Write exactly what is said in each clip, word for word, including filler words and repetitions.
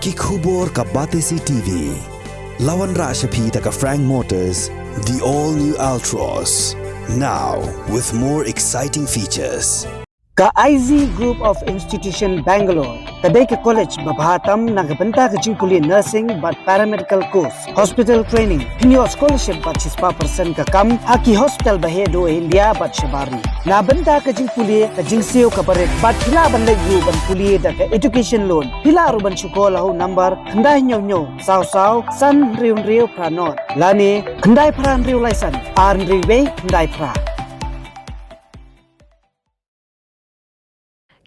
Ki khubor ka Batesi T V. La wanrah sha phi da ka Frank Motors, the all new Altroz. Now with more exciting features. Ka I Z Group of Institution Bangalore ka dei ka college ba bha tam na ka bynta ka jingpule nursing bad paramedical course, hospital training, hynñiew scholarship bad shispah percent ka kam ha ki hospital ba heh duh India bad shabar ri. Na bynta ka jingpule ka jingsiew ka barit bad phi lah ban leit ruh ban pule da ka education loan. Phi lah ruh ban shu call ha u number khyndai hynñiew hynñiew saw saw san hynriew hynriew phra nod lane khyndai phra hynriew lai san ar hynriew wei khyndai phra.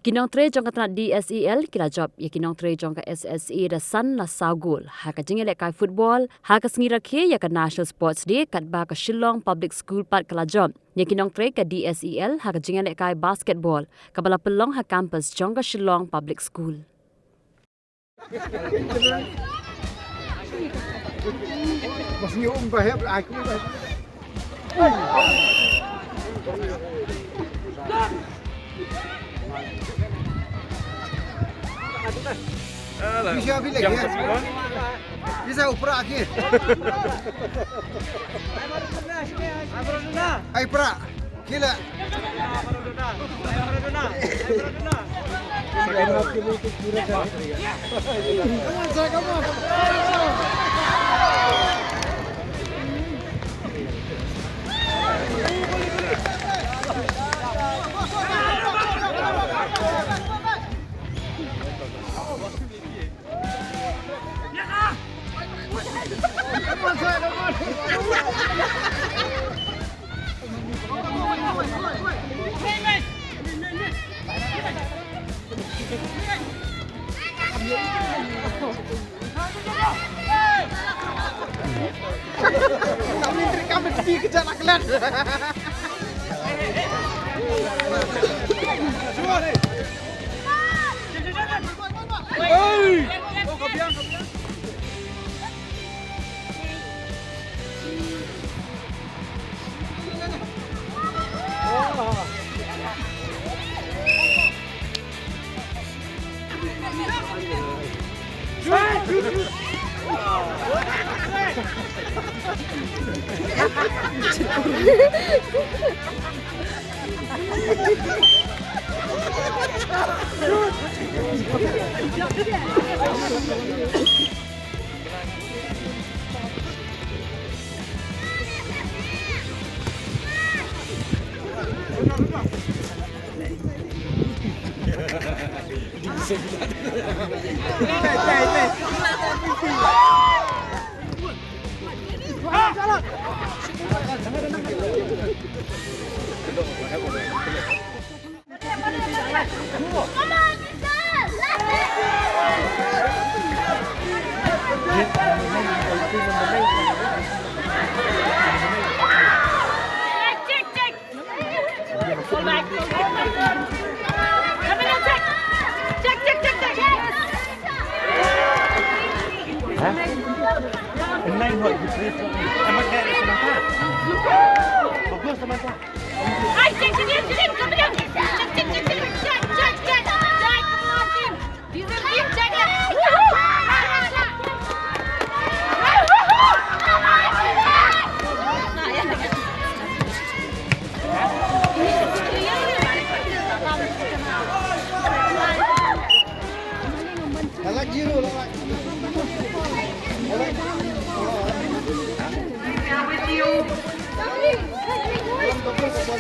Ki nongtrei jong ka tnat D S E L ki la jop ïa ki nongtrei jong ka S S A da san la saw gol ha ka jingïalehkai football ha ka sngi rakhe ïa ka National Sports Day, katba ka Shillong Public School pat ka la jop ïa ki nongtrei ka D S E L ha ka jingïalehkai basketball kaba la pynlong ha campus jong ka Shillong Public School. Bisa bilik ya. Bisa uprak lagi. Ai pra. Kila.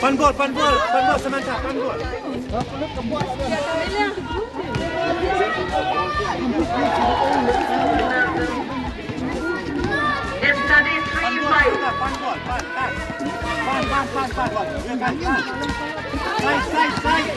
Pan bol, pan bol, pan bol, Samantha, pan bol. It's thirty-three five. Pan bol, pan, pan, pan. Pan, pan, pan, pan, pan. Side, side, side.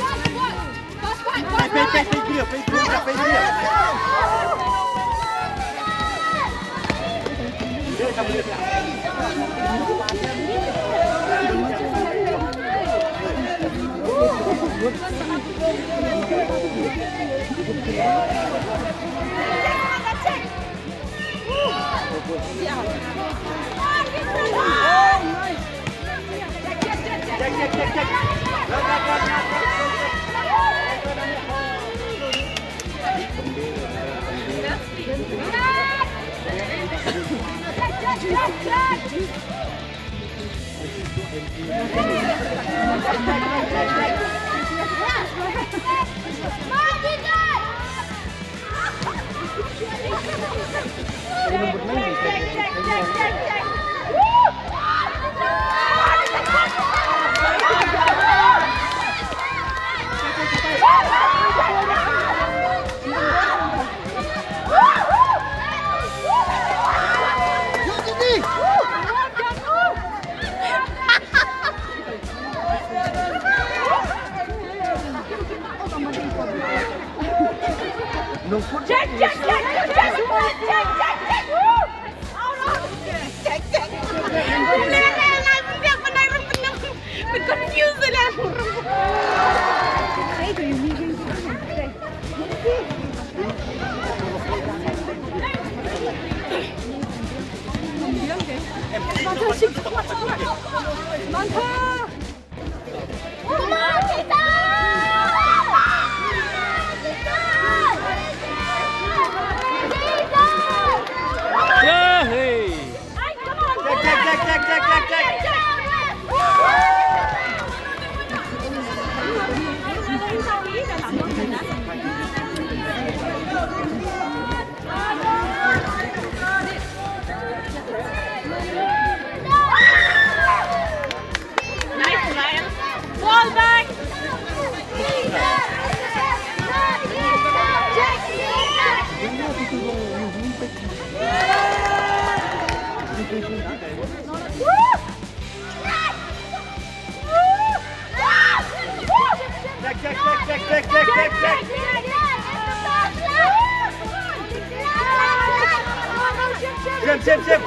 Jim, Jim, Jim.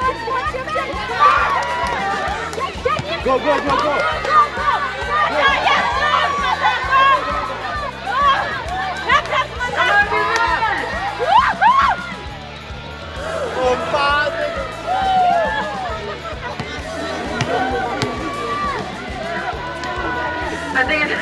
Go, go, go, go. I think it's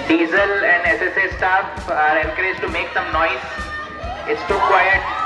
Diesel and S S A staff are encouraged to make some noise. It's too quiet.